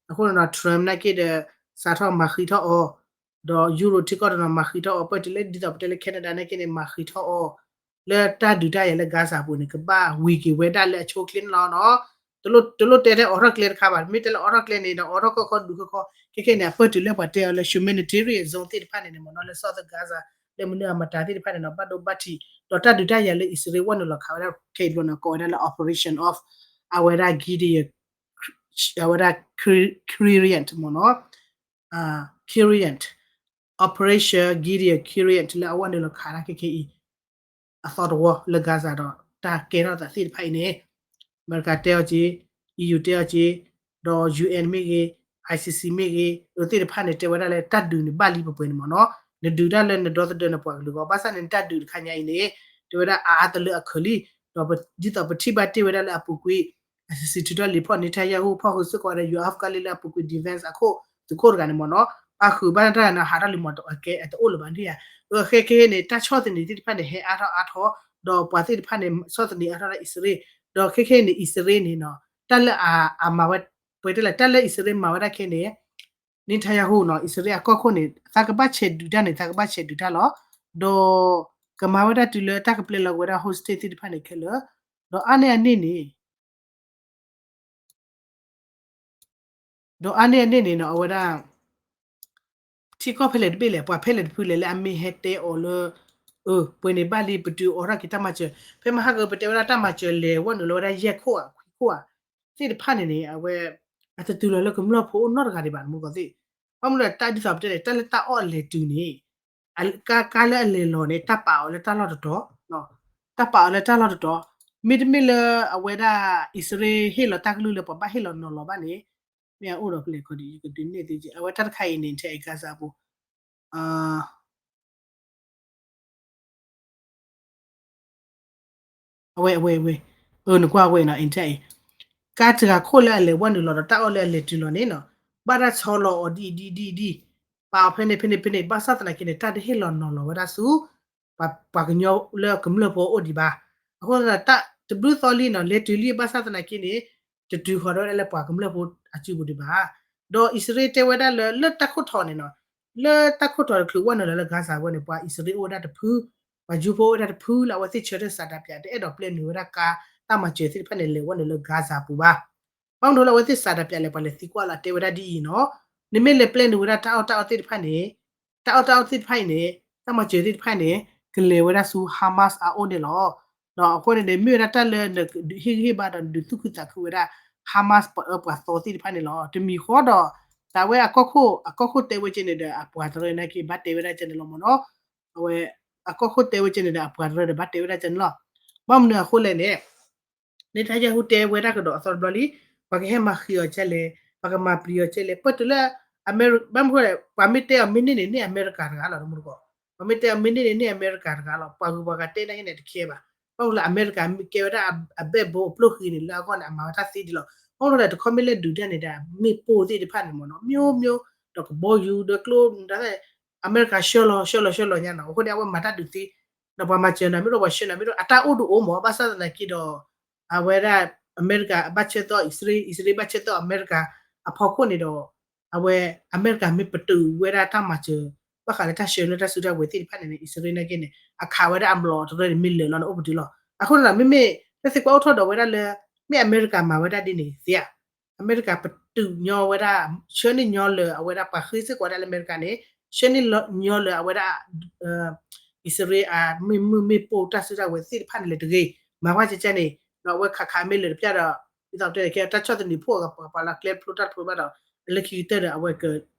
အဃိန့ၣ်ဒီး Trump နာ်က့ဒီး စးထီၣ်မၤဃံးထီၣ်အီၤ ဒီး Euro ထံကီၢ်တနီၤမၤဃံးထီၣ်အီၤ ပၢၢ်တုၤလၢဒ်သိးပတဲလၢ Canada နာ်က့န့ၣ် မၤဃံးထီၣ်အီၤ လၢတၢ်ဒုးတၢ်ယၤလၢ Gaza ပူၤန့ၣ် ကဘၣ်ဝံၤက့ၤဝဲဒၣ်လၢအဆိအချ့န့ၣ်လီၤနီၤ. တလိၣ်တဲထဲအိးထီၣ်ကျဲတခါဘၣ်, မ့ၢ်တဲလၢအိးထီၣ်ကျဲန့ၣ်ဒီး အိးထီၣ်ခီခီဒုးခီခီ ခဲခဲန့ၣ် အပၢၢ်တုၤလၢပှၤတဲအီၤလၢ humanitarian zone သ့ၣ်တဖၣ်န့ၣ်န့ၣ်မ့ၢ်နီၤ လၢ South Gaza လၢမနုၤအမတၤသ့ၣ်တဖၣ်န့ၣ်နီၤ ဘၣ်ဒိဘၣ်ထံး ဒီးတၢ်ဒုးတၢ်ယၤလၢအံၣ်စရ့လးဝဲနုာ်လီၤခးဝဲဒၣ်ခဲအံၤဘျီန့ၣ် ကိးဝဲဒၣ်လၢ operation of အဝဲဒၣ် Gideon အဝဲဒၣ် Kiryant မ့ၢ်နီၤ Kiryant operation Gideon Kiryant လၢအဝဲနုာ်လီၤခးဒၣ်ခဲခဲအံၤ အသီတဝီလၢ Gaza ဒီးတၢ်ကဲထီၣ်သးသ့ၣ်တဖၣ်အံၤန့ၣ် အမဲရကၤတဲအီၤက့ၤ, EU တဲအီၤက့ၤ, ဒီး UN မ့ၢ်ဂ့ၤ, ICC မ့ၢ်ဂ့ၤ, အဝဲသ့ၣ်တဖၣ်န့ၣ် တဲဝဲဒၣ်လၢတၢ်ဒုးန့ၣ်ဘၣ်လံပှဲၤပှဲၤန့ၣ်မ့ၢ်နီၤ, နဒုးတၢ်လၢနဒီသဒၢနပှၤကလုာ်အဂီၢ်, ဘၣ်ဆၣ်န့ၣ် နတၢ်ဒုးတခါညါအံၤန့ၣ် တဲဝဲဒၣ်အအါတလၢအခၢးလံ, ဒီးဒ်သိးပထံၣ်ဘၣ်တ့ၢ်ဝဲဒၣ်လၢအပူၤကွံာ် အစံးထီၣ်လံၤဖီၣ် Netanyahu ဖီၣ်ဃုာ်စ့ၢ်ကီးဝဲဒၣ် ယွၤအီၣ်ကါလံလၢအပူၤကွံာ် defense အခိၣ်သုးခိၣ်တဂၤန့ၣ်မ့ၢ်နီၤ, ပာ်ဃုာ်ဘၣ်တၢ်နီၤ ဟးထီၣ်လံမ့ၢ်တကဲအတအိၣ်လၢၤဘၣ်န့ၣ်ဧါ, အခဲခဲအံၤန့ၣ် တၢ်ဆီၣ်သနံးသ့ၣ်တဖၣ်န့ၣ် ဟဲအါထီၣ်အါထီၣ်, ဒီးပှၤသ့ၣ်တဖၣ်န့ၣ် ဆီၣ်သနံးအါထီၣ်ဒၣ်အံၣ်စရ့လး, ဒီးခဲခဲအံၤန့ၣ် အံၣ်စရ့လးန့ၣ်နီၤ တၢ်လၢအမၤဝဲ ပှဲၤတဲလဲၣ် တၢ်လၢအံၣ်စရ့လးမၤဝဲဒၣ်ခဲန့ၣ် Netanyahu နီၤ အံၣ်စရ့လးအကီၢ်ခိၣ်န့ၣ် သးကဘၣ်ဆဲးဒုးတၢ်န့ၣ် သးကဘၣ်ဆဲးဒုးတၢ်လီၤ, ဒီးကမၤဝဲဒၣ်တုၤလၢတၢ်ကပျဲလီၤဝဲဒၣ် hostage သ့ၣ်တဖၣ်န့ၣ်ခဲလၢာ်, ဒီးအါန့ၢ်အန့ၣ်န့ၣ် ဒီးအါန့ၢ်အန့ၣ်န့ၣ်နီၤ အဝဲဒၣ် ထံကီၢ်ဖဲလဲၣ်တဘ့ၣ်လဲၣ် ပှၤဖဲလဲၣ်တဖုလဲၣ်လၢအမ့ၢ်ဟဲတဲအီၤလၢ အၢ ပှဲၤန့ၣ်ဘၣ်လံ ပတုၤအိးထီၣ်က့ၤတၢ်မၤစၢၤ ဖဲမဟါကပတဲဝဲဒၣ်တၢ်မၤစၢၤလဲၤဝဲနုာ်လီၤဝဲဒၣ်ယဲၢ်ခိၣ်ဧါ ခွံခိၣ်ဧါ သ့ၣ်တဖၣ်န့ၣ်န့ၣ် အဝဲ အတတုၤလီၤလၢကမျၢၢ်ဖိအိၣ်နီတဂၤဒံးဘၣ် နမူကီၢ်သ့ၣ်, ဘၣ်မနုၤလဲၣ် တၢ်ဒ်သိးပတဲန့ၣ် တၢ်လၢတၢ်အီၣ်အလဲၤတုၤန့ၣ် ကါလၢအလဲၤလီၤန့ၣ် တၢ်ပာ်အီၤလၢတၢ်လီၢ်တတီၤ, တၢ်ပာ်အီၤလၢတၢ်လီၢ်တတီၤ, မ့တမ့ၢ်လၢအဝဲဒၣ် အံၣ်စရ့လးဟ့ၣ်လီၤတၢ်ကလုၢ်လၢပှၤဘၣ်ဟ့ၣ်လီၤနီၤလီၤဘၣ်န့ၣ်, မ့ၢ်အအိၣ်ဒီးပလဲၤခီဒံး ယကဒုးနဲၣ်သုက့ၤ အဝဲတၢ်တခါအံၤန့ၣ် ထဲအံၤ Gaza အပူၤ အဝဲ အဝဲ အဝဲ အၢ နကွၢ်ဝဲနီၤ အံၤ ထဲအံၤ ကါတဂၤခိၣ်လၢအလဲၤဝဲနုာ်လီၤဒီးတၢ်အီၣ်လၢအလဲၤတုၤလီၤန့ၣ်နီၤ, ဘၣ်တၢ်ဆီလီၤအီၤဒ်အံၤဒ်အံၤဒ်အံၤဒ်အံၤ, ပာ်အီၤဖဲန့ၣ်ဖဲန့ၣ်ဖဲန့ၣ် ဘၣ်ဆၣ်သနာ်က့န့ၣ် တၢ်တဟ့ၣ်လီၤနီၤလီၤဝဲဒၣ်ဆူ ပှၤကညီလၢကမျၢၢ်ဖိအိၣ်ဒံးဘၣ်. အဃိသတး တဘျုးသီလံနီၤ လဲၤတုၤလံဘၣ်ဆၣ်သနာ်က့န့ၣ် တတုၤဃီၤဒီးလၢပှၤကမျၢၢ်ဖိအစုပူၤဒံးဘၣ်. ဒီးအံၣ်စရ့လးတဲဝဲဒၣ်လၢ လၢတၢ်ခိၣ်ထီးန့ၣ်နီၤ, လၢတၢ်ခိၣ်ထီးတချုးဝဲနုာ်လီၤလၢ Gaza ဝဲန့ၣ် ပှၤအံၣ်စရ့လးအိၣ်ဝဲဒၣ်တဖု, ပှၤယူဖိအိၣ်ဝဲဒၣ်တဖုလၢအဝဲသ့ၣ်ဆၢထၢၣ်စးဒးပၠး တအဲၣ်ဒိးပျဲနုာ်ဝဲဒၣ်ကါတၢ်မၤစၢၤသ့ၣ်တဖၣ်န့ၣ် လဲၤဝဲနုာ်လၢ Gaza ပူၤဘၣ်. ဘၣ်မနုၤလၢအဝဲသ့ၣ်စးဒးပၠးလဲၣ် ပှၤလဲၤသံကွၢ်လီၤတဲဝဲဒၣ်ဒ်အံၤနီၤ, နမ့ၢ်လဲၤပျဲနုာ်ဝဲဒၣ်တၢ်အီၣ်တၢ်အီသ့ၣ်တဖၣ်န့ၣ်, တၢ်အီၣ်တၢ်အီသ့ၣ်တဖၣ်အံၤန့ၣ် တၢ်မၤစၢၤသ့ၣ်တဖၣ်အံၤန့ၣ် ကလဲၤဝဲဒၣ်ဆူ Hamas အအိၣ်န့ၣ်လီၤ. ဒီးအဃိန့ၣ်န့ၣ် မ့ၢ်ဝဲဒၣ်တၢ်လၢနဟ့ၣ်ဂံၢ်ဟ့ၣ်ဘါဒီးနဒုးသူၣ်ခုသးခုဝဲဒၣ် Hamas ပှၤအၢပှၤသီသ့ၣ်တဖၣ်န့ၣ်လီၤ. တမံၤဃီဒီး တၢ်ဝဲအကီၢ်ခိၣ် အကီၢ်ခိၣ်တဲဝဲကဲန့ၣ်ဒီး အပှၤတရၢနာ်က့ဘၣ်တဲဝဲဒၣ်ကဲန့ၣ်လီၤမ့ၢ်နီၤ. အဝဲ အကီၢ်ခိၣ်တဲဝဲကဲန့ၣ်ဒီး အပှၤတရၢဒီးဘၣ်တဲဝဲဒၣ်ကဲန့ၣ်လီၤ. ဘၣ်မနုၤအဃိလဲၣ်န့ၣ် Netanyahu တဲဝဲဒၣ်ကဒီးအသီတဘျီလံ, ပှၤကဟဲမၤဃံးအီၤကဲလဲၣ်, ပှၤကမၤပျံၤအီၤကဲလဲၣ်, ပတုၤလၢ ဘၣ်မနုၤလဲၣ် ပှၤမ့ၢ်တဲအီၤမ့ၢ်န့ၢ်န့ၣ် န့ၢ်အမဲရကၤတဂၤလီၤ တမူတကိး, ပှၤမ့ၢ်တဲအီၤမ့ၢ်န့ၢ်န့ၣ် န့ၢ်အမဲရကၤတဂၤလီၤ. ပှၤဂုၤပှၤဂၤတဲနာ်က့န့ၣ် တခဲဘၣ်. ဘၣ်မနုၤလဲၣ် အမဲရကၤမ့ၢ်ကဲဝဲဒၣ်အဘဲၣ်ဘိအပျိၢ်ဃံန့ၣ် လၢအဂီၢ်န့ၣ် အမၤဝဲတၢ်သ့ဒံးလီၤ. ဘၣ်မနုၤလဲၣ် တခီမ့ၢ်လဲၤဒုးတၢ်န့ၣ်ဒီး မ့ၣ်ပိၢ်သ့ၣ်တဖၣ်န့ၣ်မ့ၢ်နီၤ မျိုးမျိုး ဒီးကဘီယူၤဒီးကျိ အမဲရကၤဆှၢလီၤ ဆှၢလီၤ ဆှၢလီၤညါနီၤ. အဃိန့ၣ် အဝဲမၤတၢ်ဒုးသ့ ဒီးပှၤမၤစၢၤနၤမ့ၢ်ဒိၣ် ပှၤဆှၢနၤမ့ၢ်ဒိၣ် အတၢ်အိၣ်ဒုးအိၣ်မး ဘၣ်ဆၣ်သနာ်က့ဒီး အဝဲဒၣ် အမဲရကၤဘၣ်ဆၢသီအံၣ်စရ့လး အံၣ်စရ့လးဘၣ်ဆၢသီအမဲရကၤအဖီခိၣ်န့ၣ်ဒီး အဝဲ အမဲရကၤမ့ၢ်ပတုာ်ဝဲဒၣ်တၢ်မၤစၢၤ ဘၣ်ဃးလၢတၢ်ဆှၢလၢတၢ်စုတၢ်ဝဲၤသ့ၣ်တဖၣ်န့ၣ်န့ၣ် အံၣ်စရ့လးနာ်က့န့ၣ် အခးဝဲဒၣ်အမျိာ်တရၢန့ၣ် မ့ၢ်လၢာ်လီၤန့ၣ် အိၣ်ပတုာ်လီၤ. အဃိသတး မ့မ့ၢ် တၢ်သံကွၢ်အိၣ်ထီၣ်ဒီးဝဲဒၣ်လၢ မ့ၢ်အမဲရကၤမၤဝဲဒၣ်ဒ်န့ၣ်သ့ဧါ. အမဲရကၤပတုာ်ညီဝဲဒၣ် ဆှၢန့ၢ်ညီလၢာ် အဝဲဒၣ်ပှၤဃ့စ့ၢ်ကီးဝဲဒၣ်လၢအမဲရကၤန့ၣ် ဆှၢန့ၢ်ညီလၢာ်အဝဲဒၣ် အံၣ်စရ့လးအမ့ၢ်မုၢ်မ့ၢ်ပိၢ်တၢ်စုတၢ်ဝဲၤသ့ၣ်တဖၣ်န့ၣ်လၢတဂ့ၤ မၤကွၢ်ကဲကဲန့ၣ် ဒီးအဝဲခးခးမ့ၢ်လၢာ်တပျၢ်ဒီး ဒ်သိးပတဲန့ၣ် ကဲတၢ်ဆီၣ်သနံးဖှိၣ်အကပၤလၢကျဲတဖျိတၢ်တဖျိဘၣ်ဒီး လၢခံကတၢၢ်ဒီးအဝဲက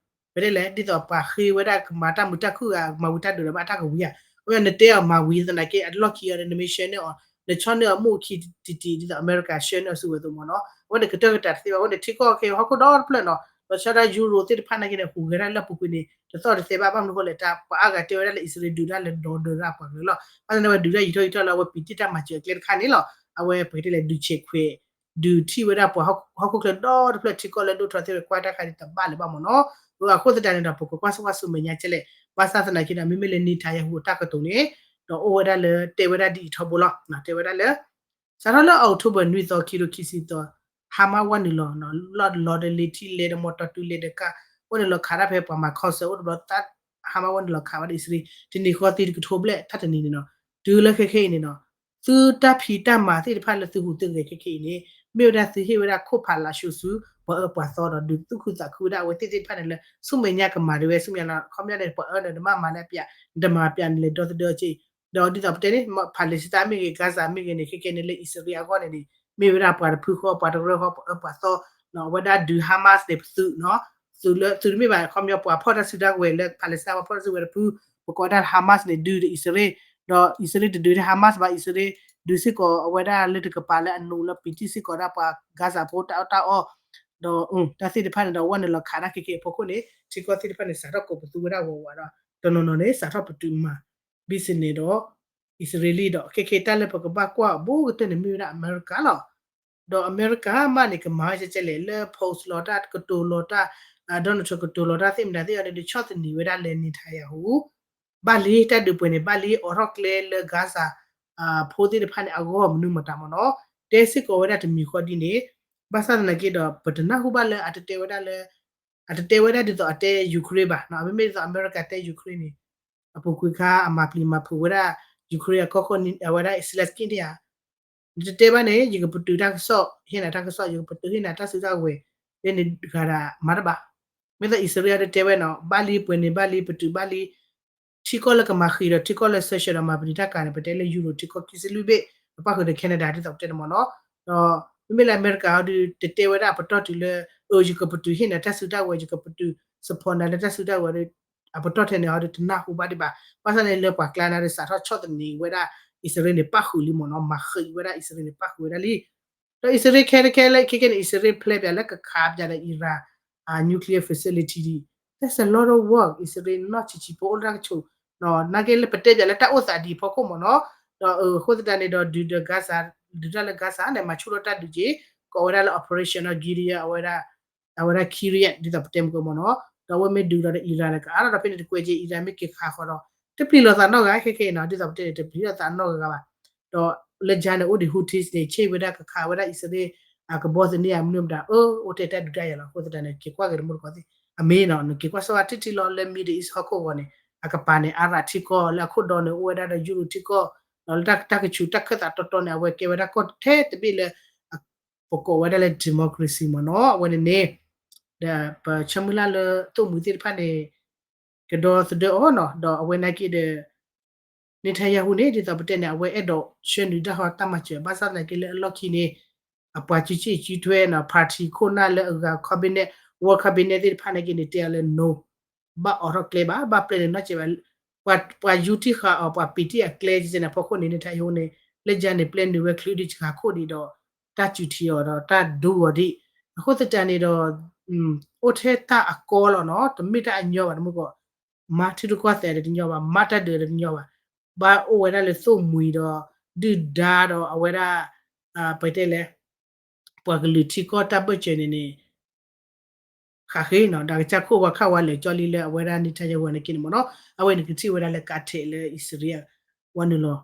ပတဲလဲၣ် ဒ်သိးပှၤဃ့ဝဲဒၣ်ကမၤတၢ်မုာ်တၢ်ခုၣ်ဂၤ ကမၤဝံၤတၢ်ဒုးဒီးဘၣ်တၢ်ကဝံၤဧါ. အဝဲနတဲအီၤမၤဝံၤသနာ်က့ အလီၢ်ခံအီၤဒီး နမ့ၢ်ဆှၢန့ၢ်အီၤ နဆီၣ်န့ၢ်အီၤမ့ၣ်အူခံတံၢ်တံၢ် ဒ်သိးအမဲရကၤဆှၢန့ၢ်အီၤစုဝဲၤသိးမ့ၢ်နီၤ အဝဲန့ၣ်ကတၢၢ်ကတၢၢ်တသ့ဘၣ် အဝဲန့ၣ်ထံကီၢ်ခဲအံၤဟီၣ်ခိၣ်ဒီတဖျၢၣ်နီၤ ဒီးဆၢဒၣ်ယူရိသ့ၣ်တဖၣ်နာ်က့န့ၣ် ဟူးဂဲၤတၢ်လၢအပူၤကွံာ်န့ၣ် တသီၣ်တသဲဘၣ် ဘၣ်မနုၤအဃိလဲၣ် တၢ်ပှၤအါဂၤတဲဝဲဒၣ်လၢအံၣ်စရ့လးဒုးတၢ်လၢဒီဒၢဒၣ်ပှၤကလုာ်လီၤ. ဘၣ်ဆၣ်န့ၣ်ဝဲဒုးတၢ်ယံာ်ထီၣ်ယံာ်ထီၣ်လၢအဝဲပံာ်တံၢ်တၢ်မၤစၢၤအကျဲတခါန့ၣ်လီၤ. အဝဲပကတဲလဲၣ် ဒုးဆဲးခွဲး ဒုးထံၣ်ဝဲဒၣ်ပှၤဟီၣ်ခိၣ်ချၢဒီတဖျၢၣ်ထံကီၢ်လၢဒိၣ်ထီၣ်သ့ၣ်ဝဲကွၢ်တၢ်ခါန့ၣ် တဘၣ်လၢၤဘၣ်မ့ၢ်နီၤ. အဃိသတးန့ၣ်ဒီး ပကကွၢ်စၢ်ကွၢ်ဆူမဲာ်ညါကဲလဲၣ် ဘၣ်ဆၣ်သနာ်က့ဒီး မ့မ့ၢ်လၢ Netanyahu အတၢ်ကတိၤန့ၣ် ဒီးအိၣ်ဝဲဒၣ်လၢတဲဝဲဒၣ်ဒ်အံၤထီဘိလီၤ. တဲဝဲဒၣ်လၢ စးထီၣ်လၢ October နွံသီ ခံထိခံဆံသီ Hamas ဝဲနုာ်လီၤ လီၢ်တလီၤဒီးလ့ၤထံလဲၤဒီးမီတီတုၤလဲၤဒီးကါ အိၣ်နုာ်လီၤခးတၢ်ဖဲပှၤမၤ concert အိၣ်တဘျီသး Hamas ဝဲနုာ်လီၤခးဝဲဒၣ်အံၣ်စရ့လး တနံၤဃီသံတကထိဘျဲၣ် တၢ်တနံၤန့ၣ်နီၤ တုၤလၢခဲခဲအံၤန့ၣ်နီၤ သုတၢ်ဖံးတၢ်မၤသ့ၣ်တဖၣ်လၢသုဟူးသုဂဲၤခဲခဲအံၤန့ၣ် မ့ၢ်ဝဲဒၣ်သုဟ့ၣ်ဝဲဒၣ်ခိၣ်ဖးလးၡိဆူ ပှၤအၢပှၤသီဒီးဒုးသူၣ်ခုသးခုဝဲဒၣ်အဝဲသ့ၣ်သ့ၣ်တဖၣ်န့ၣ်လၢ ဆူမဲာ်ညါကမၤဒၣ်ဝဲ ဆူမဲာ်ညါလီၤ ခီပညီန့ၣ် ပှၤအၢန့ၣ် နမ့ၢ်မၤလၢအပျး နတမၤပျးန့ၣ်လဲၤဒီသဒၢက့ၤ ဒီးဒ်သိးပတဲန့ၣ် Palestine မ့ၢ်ဂ့ၤ Gaza မ့ၢ်ဂ့ၤန့ၣ် ခဲခဲန့ၣ်လၢအံၣ်စရ့လးအဂီၢ်န့ၣ်န့ၣ် မ့ၢ်ဝဲဒၣ်ပှၤတဖုဃီ ပှၤတရၢဃီ ပှၤအၢပှၤသီ အဝဲဒၣ်ဒုး Hamas န့ၣ် ပသုးနီၤ သုးလၢသုးတမ့ၢ်ဘၣ် ခီပညီပှၤဖီၣ်တၢ်စုတၢ်ဝဲၤလၢ Palestine ပှၤဖီၣ်တၢ်စုဝဲၤတဖု ပကိးဒၣ် Hamas န့ၣ် ဒုးဒီးအံၣ်စရ့လး ဒီးအံၣ်စရ့လးတဒုးဒီး Hamas ဘၣ် အံၣ်စရ့လး ဒုးစ့ၢ်ကီးအဝဲဒၣ်လၢတကပၤလၢအနူလၢပံာ်တံၢ်စ့ၢ်ကီးဒၣ်ပှၤ Gaza ဖိတၢ်အီၣ်တၢ်အီ ဒီးတၢ်သ့ၣ်တဖၣ်န့ၣ်ဒီး ဝဲနုာ်လီၤခးတၢ်ခဲခဲအံၤအဖီခိၣ်န့ၣ် ထံကီၢ်သ့ၣ်တဖၣ်န့ၣ် စးထီၣ်ကိးပသူဝဲဒၣ်ဝးဝးဒီး တနီၤနီၤန့ၣ် စးထီၣ်ပတုာ်မၤ business ဒီး အံၣ်စရ့လးဒီး ခဲခဲတၢ်လၢပကဘၣ်ကွၢ်အဘူးကတၢၢ်န့ၣ်မ့ၢ်ဝဲဒၣ်အမဲရကၤလီၤ. ဒီးအမဲရကၤမးန့ၣ် ကမၤဝဲကဲကဲလဲၣ် လၢ post လီၤတၢ် ကတိၤလီၤတၢ် Donald Trump ကတိၤလီၤတၢ်သ့ၣ်မတၤသ့ၣ်အီၤဒီး ဆီၣ်သနံးဝဲဒၣ်လၢ Netanyahu ဘၣ်လံ တၢ်ဒုးပှဲၤန့ၣ် ဘၣ်လံ အိးထီၣ်ကျဲလၢ Gaza ဖိသ့ၣ်တဖၣ်န့ၣ် အဂီၢ်မနုၤမတၤမ့ၢ်နီၤ တဲစ့ၢ်ကီးဝဲဒၣ်တမံၤဃီဒ်န့ၣ် ဘၣ်ဆၣ်သနာ်က့ဒီး ပတနၢ်ဟူဘၣ်လၢအတတဲဝဲဒၣ်လၢ အတတဲဝဲဒၣ်ဒ်သိးအတဲ Ukraine ဘၣ် မ့မ့ၢ်ဒ်သိးအမဲရကၤတဲ Ukraine န့ၣ် အပူၤကွံာ်ခါအမၤပျံၤမၤဖုးဝဲဒၣ် Ukraine အကီၢ်ခိၣ်န့ၣ် အဝဲဒၣ် Zelenskyy န့ၣ်ဧါ နတတဲဘၣ်န့ၣ် ယကပတုာ်တၢ်ကစီၣ် ဟ့ၣ်နၤတၢ်ကစီၣ် ယကပတုာ်ဟ့ၣ်နၤတၢ်စုတၢ်ဝဲၤ လၢန့ၣ်တဂၤဒၣ်မၤတဘၣ်. မ့ၢ်သိးအံၣ်စရ့လးတတဲဝဲနီၤ ဘၣ်လံပှဲၤန့ၣ် ဘၣ်လံပတုာ်ဘၣ်လံ ထံကီၢ်လၢကမၤဃံးဒီးထံကီၢ်လၢ sanction ဒီးမၤပနံာ်တၢ်ကၤန့ၣ် ပတဲလၢ Euro ထံကီၢ်ခံဆံလွံၢ်ဘ့ၣ် ပပၣ်ဃုာ်ဒီး Canada ဒ်သိးပတဲန့ၣ်မ့ၢ်နီၤ. ဒီးမ့မ့ၢ်လၢအမဲရကၤအီၤဒုး တတဲဝဲဒၣ်အပတီၢ်တုၤလၢ အၢ ယကပတုာ်ဟ့ၣ်နၤတၢ်စုတၢ်ဝဲၤ ယကပတုာ် support နၤလၢတၢ်စုတၢ်ဝဲၤဒီး အပတီၢ်ထဲန့ၣ်အီၤဒုးတနၢ်ဟူဘၣ်ဒံးဘၣ်. ဘၣ်ဆၣ်န့ၣ်လၢပှၤကျါန့ၣ်ဒီး စးထီၣ်ဆီၣ်သနံးဝဲဒၣ် အံၣ်စရ့လးန့ၣ် ပၣ်ဃုာ်လံမ့ၢ်နီၤ မၤဃံးဝဲဒၣ်အံၣ်စရ့လးန့ၣ် ပၣ်ဃုာ်ဝဲဒၣ်လံ ဒီးအံၣ်စရ့လးခဲတခဲလၢခဲခဲန့ၣ် အံၣ်စရ့လး plan ပၠးလၢကခးပၠးဒီး Iran အ nuclear facility ဒ် that's a lot of work အံၣ်စရ့လးနီၢ်ဆံးဆံးဖိအိၣ်လၢတၢ်ကဆိး နာ်က့လၢပတဲပၠးလၢတၢ်အိၣ်သးဒ်အံၤဖီခိၣ်မ့ၢ်နီၤ. ဒီးအဃိသတးန့ၣ်ဒီး ဒုးဒီး Gaza ဒုးတၢ်လၢ Gaza န့ၣ် မၤဆူၣ်ထီၣ်တၢ်ဒုးက့ၤ ကိးဝဲဒၣ်လၢ Operation Gideon အဝဲဒၣ် အဝဲဒၣ် Kiryat ဒ်သိးပတဲမုၢ်ကီၢ်မ့ၢ်နီၤ. ဒီးအဝဲမ့ၢ်ဒုးဒီး Iran ဒီးကအါထီၣ်ဒီးဖဲန့ၣ်တကွဲးက့ၤ Iran မ့ၢ်က့ၤခးဃီဒီး တပျံၤလိာ်သးနီတဂၤ ခဲခဲအံၤနီၤ ဒ်သိးပတဲန့ၣ် တပျံၤလိာ်သးနီတဂၤဘၣ်. ဒီးလၢကၠါန့ၣ် အိၣ်ဒံး Houthis န့ၣ် ဆ့ၣ်ဝဲဒၣ်ကခးဝဲဒၣ်အံၣ်စရ့လး အကဘီသန့ဧါမနုၤမတၤ အၢ အိၣ်ထဲတၢ်ဒုးတၢ်ယၤလီၤ. အဃိသတးန့ၣ် က့ၤကွၢ်က့ၤတမူတကိးသ့ၣ် အမ့ၢ်နီၤ နက့ၤကွၢ်ဆိဝဲထံထံလီၤလၢ Middle East ဟီၣ်ခိၣ်ဂီၤန့ၣ် အကပၤန့ၣ် Arab ထံကီၢ်လၢအခိၣ်ဒီန့ၣ် အိၣ်ဝဲဒၣ်ဒီး Euro ထံကီၢ် ဒီးလၢတၢ်ကဆူးတၢ်ခၢၣ်သးတီတီန့ၣ် အဝဲကဲဝဲဒၣ်ကီၢ်ထဲတဘ့ၣ်လၢ ပကိးဝဲဒၣ်လၢ democracy မ့ၢ်နီၤ အဝဲန့ၣ်န့ၣ် ဒီးပဆၢမုၢ်လၢ်လၢသိၣ်မှံၤသ့ၣ်တဖၣ်န့ၣ် ကဒီသဒၢအီၤနီၤ ဒီးအဝဲနာ်က့ဒီး Netanyahu န့ၣ် ဒ်သိးပတဲန့ၣ် အဝဲအဲၣ်ဒိးဆှၢနုာ်တၢ်ဟီတၢ်မၤစၢၤ ဘၣ်ဆၣ်သနာ်က့လၢအလီၢ်ခံန့ၣ် အပှၤစုစ့ၣ်စုထွဲနီၤ party ခိၣ်နၢ်လၢအဂၤ cabinet, world cabinet သ့ၣ်တဖၣ်နာ်က့န့ၣ် တဲအီၤလၢ no ဘၣ်အိးထီၣ်ကျဲဘၣ် ဘၣ်ပျဲနုာ်နီတစဲးဘၣ် ပှၤယူၤတံၢ်ဃာ်အီၤ ပှၤပံာ်တံၢ်အကျဲကဲန့ၣ် အဖီခိၣ်န့ၣ် Netanyahu န့ၣ် လၢကၠါန့ၣ် ပျဲနုာ်ဝဲချုးဒံးစှၤခိၣ်ဒံးဒီး တၢ်စူၤထံအီၤဒီးတၢ်ဒူအီၤဒံး အဃိသတးန့ၣ်ဒီး အိၣ်ထဲတၢ်အကီလီၤနီၤ တမ့ၢ်တၢ်အညီဘၣ်တမုၢ်ကီၢ် မၤထံရူၢ်ကီၢ်သဲးဒီးတညီဘၣ် မၤတၢ်ဒုးဒီးတညီဘၣ် ဘၣ်အိၣ်ဝဲဒၣ်လၢသိၣ်မှံၤဒီး ဒုၣ်ဒါဒီးအဝဲဒၣ် ပတဲလဲၣ် ပှၤကလုာ်ထံကီၢ်တၢ်ဘၢၣ်စၢၤန့ၣ်န့ၣ် ဃးဃ့နီၤ ဒီးကစၢ်ခိၣ်ပှၤခးဝဲလဲၤကၠီလံလၢအဝဲဒၣ် Netanyahu နာ်က့န့ၣ်မ့ၢ်နီၤ အဝဲန့ၣ်ကထံၣ်ဝဲဒၣ်လၢကါထဲးလၢအံၣ်စရ့လး ဝဲနုာ်လီၤ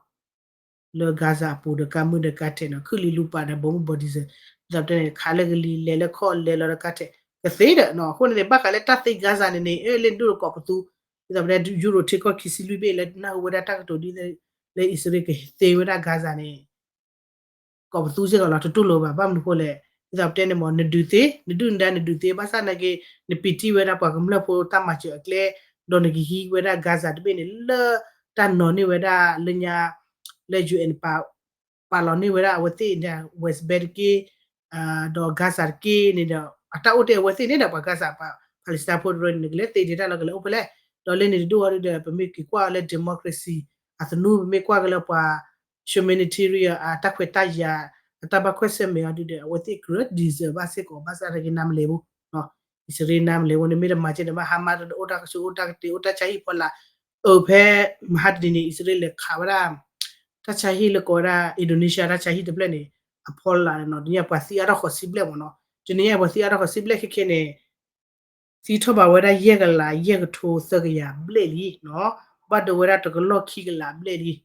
လၢ Gaza အပူၤဒီးကါမုၢ်ဒီးကါထဲးနီၤ ခုၣ်လံလူပာ်ဒီးဘိမုၢ်ဘိဒံစၢၤ ဒ်သိးပတဲန့ၣ် ခးလၢကလံၤ လဲၤလၢခီၣ်လဲၤလီၤဒီးကါထဲး ကသ့ဒီးနီၤ အဃိန့ၣ်န့ၣ် ဘၣ်ဃးလၢတၢ်သ့ Gaza န့ၣ်န့ၣ် အၢ လၢဒိၣ်ဒီးကိးပသူ ဒ်သိးပတဲ Euro ထံကီၢ်ခံဆံလွံၢ်ဘ့ၣ်လၢနၢ်ဟူဝဲဒၣ်တၢ်ကတိၤဒ် လၢအံၣ်စရ့လးကသ့ဝဲဒၣ် Gaza န့ၣ် ကိးပသူစ့ၢ်ကီးလီၤ တတူၢ်လိာ်ဘၣ် ဘၣ်မနုၤဃိလဲၣ် ဒ်သိးပတဲန့ၣ်မ့ၢ် နဒုးသ့ နဒုၣ်နဒါနဒုးသ့ ဘၣ်ဆၣ်နာ်က့ နပံးတံၢ်ဝဲဒၣ်ပှၤကမျၢၢ်ဖိတၢ်မၤစၢၤအကျဲ ဒီးနကဟံးဝဲဒၣ် Gaza တဘ့ၣ်န့ၣ် လၢတၢ်နီၤန့ၢ်ဝဲဒၣ်လၢညါ လၢ ယူၣ်အဲၣ် ပာ်လီၤန့ၢ်ဝဲဒၣ်အဝဲသ့ၣ် West Bank တက့ၢ် ဒီး Gaza တက့ၢ်န့ၣ်ဒီး အတၢ်အိၣ်တ့ၢ်အဝဲသ့ၣ်န့ၣ်ဒီး ပှၤ Gaza ပှၤ Palestine ဖိတရၢန့ၣ် နကလဲၤသ့ဒံးတၢ်လီၤ ကလဲၤအိၣ်ဖဲလဲၣ် ဒီးလၢန့ၣ်တဒိၣ်အီၤဒုဒီး ပမ့ၢ်က့ၤကွၢ်လၢ democracy အသနူ ပမ့ၢ်ကွၢ်က့ၤလၢပှၤ humanitarian အတၢ်ခွဲးတၢ်ယာ် အတၢ်ဘၣ်ခွဲးဆၢၣ်မဲာ်အီၤဒုဒီး အဝဲသ့ၣ်ကြၢး deserve ဘၣ်စ့ၢ်ကီး ဘၣ်ဆၣ်နာ်က့နၤမလဲၤဘူး အံၣ်စရ့လးနၤမလဲၤဘူး နမ့ၢ်တမၤကဲန့ၣ်ဘၣ် Hamas အိၣ်တၢ်ကဆူးအိၣ်တၢ်ကတ့ၤ အိၣ်တၢ်ဆါဟံၣ်ဖီလာ် အၢ ဖဲမဟါတနံၤန့ၣ် အံၣ်စရ့လးလဲၤခးဝဲဒၣ် တၢ်ဆါဟံၣ်လၢကိးဝဲဒၣ် Indonesia တၢ်ဆါဟံၣ်တဖျၢၣ်န့ၣ် အဖီလာ်နီၤ တနံၤအံၤပှၤသံအါထီၣ်ဃီၤဆံဘျဲၣ်မ့ၢ်နီၤ တနံၤအံၤပှၤသံအါထီၣ်ဃီၤဆံဘျဲၣ်ခဲခဲန့ၣ် သံထီၣ်ဘၣ်ဝဲဒၣ်ယဲၢ်ကလး ယဲၢ်ကထိသၢကယၤဘျဲၣ်လံနီၤ ဘၣ်ဒိဝဲဒၣ်တကလီၢ်ခံကလးဘျဲၣ်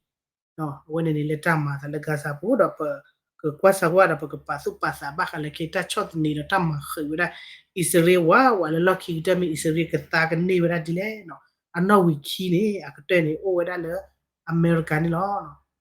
လံ အဝဲန့ၣ်န့ၣ်လၢတၢ်မၤအသးလၢ Gaza ပူၤဒီး ပကကွၢ်ဆၢကွၢ်ဒီး ပကပာ်သူၣ်ပာ်သးဘၣ်ဃးလၢခံတၢ်ဆီၣ်သနံးဒီးတၢ်မၤဃံးဝဲဒၣ် အံၣ်စရ့လးဝးဝးလၢလီၢ်ခံကတၢၢ်မ့ၢ် အံၣ်စရ့လးကသါကန့ၢ်ဝဲဒၣ်ဒ်လဲၣ်နီၤ အနီၣ်ဝံာ်ခံန့ၣ် အကတၢၢ်န့ၣ် အိၣ်ဝဲဒၣ်လၢအမဲရကၤန့ၣ်လီၤ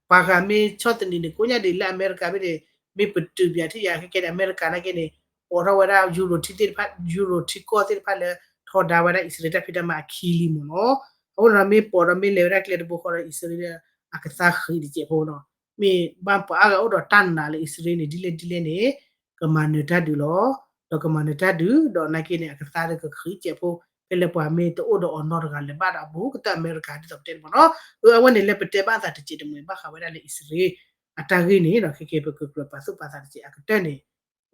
ပှၤဂၤမ့ၢ်ဆီၣ်သနံးန့ၣ် ကိးညါဒ်လၢအမဲရကၤဘ့ၣ်န့ၣ် မ့ၢ်ပတုာ်ပၠးထံၣ်ယၤခဲကဲန့ၣ် အမဲရကၤနာ်က့န့ၣ် ပိာ်ထီၣ်ဝဲဒၣ် Euro ထံသ့ၣ်တဖၣ် Euro ထံကီၢ်သ့ၣ်တဖၣ်လၢ ထီဒါဝဲဒၣ်အံၣ်စရ့လးတၢ်ဖံးတၢ်မၤအခံလံမ့ၢ်နီၤ အဃိဒီးမ့ၢ်ပိာ်ဒီးမ့ၢ်လဲၤဝဲဒၣ်ကျဲတဘိဃီဒီး အံၣ်စရ့လးအကသါဃံးတစဲးဖိနီၤ မ့ၢ်ဘၣ်ပှၤအါဂၤအိၣ်ဒီးတၢ်နာ်လၢအံၣ်စရ့လးန့ၣ် ဒ်လဲၣ်ဒ်လဲၣ်န့ၣ် ကမၤနၢၤတၢ်ဒုးလီၤ ဒီးကမၤနၢၤတၢ်ဒုး ဒီးနာ်က့န့ၣ် အကသါဒီးကဃံးစဲးဖိ ဖဲလၢပှၤမ့ၢ်တအိၣ်ဒီးအီၤနီတဂၤလၢၤဘၣ်ဒီးအဘူးကတၢၢ်အမဲရကၤဒ်သိးပတဲန့ၣ်မ့ၢ်နီၤ အဝဲန့ၣ်လၢပတဲဘၣ်အသးတစဲးတမှဲၤဘၣ်ဃးဝဲဒၣ်လၢအံၣ်စရ့လး အတၢ်ဂ့ၢ်န့ၣ်ဒီး ခဲကဲပကကြၢးပာ်သူၣ်ပာ်သးတစဲးအကတၢၢ်န့ၣ်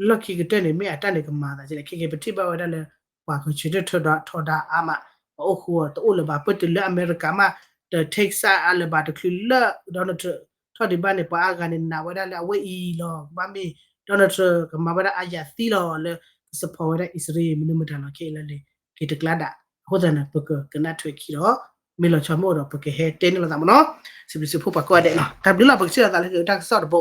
လီၢ်ခံကတၢၢ်န့ၣ် မ့ၢ်အတၢ်န့ၣ်ကမၤသးဒ်လဲၣ် ခဲကဲပထံၣ်ဘၣ်ဝဲဒၣ်လၢ ပှၤကဆၢထၢၣ်ထီဒါအါမး ပှၤအိၣ်ဃူအီၤတအိၣ်လၢၤဘၣ် ပတုၤလၢအမဲရကၤမး ဒီး Texas အလၢၤဘၣ်တချုးလၢ Donald Trump ထီၣ်ဒံးဘၣ်န့ၣ် ပှၤအါဂၤန့ၣ်နာ်ဝဲဒၣ်လၢအဝဲအံၤလီၤ. ကဘၣ်မ့ၢ် Donald Trump ကမၤဝဲဒၣ်အါယၤသံလီၤ လၢကsupportဝဲဒၣ်အံၣ်စရ့လး မနုၤမတၤလီၤ ခဲအံၤလၢလံာ်က့ၤတကျါဒၣ် အဃိသတးန့ၣ် ပကကနၣ်ထွဲခံလီၤ. မ့ၢ်လီၤဆီမ့ၢ်အိၣ်ဒီး ပကဟဲတဲန့ၢ်လိာ်သးမ့ၢ်နီၤ. စံးဘျုးစံးဖှိၣ်ပှၤကိးဂၤဒဲးနီၤ. တၢ်ဘျုးလီၤ. ပကစံးလီၤသးလၢတၢ်ကစီၣ်တဘိ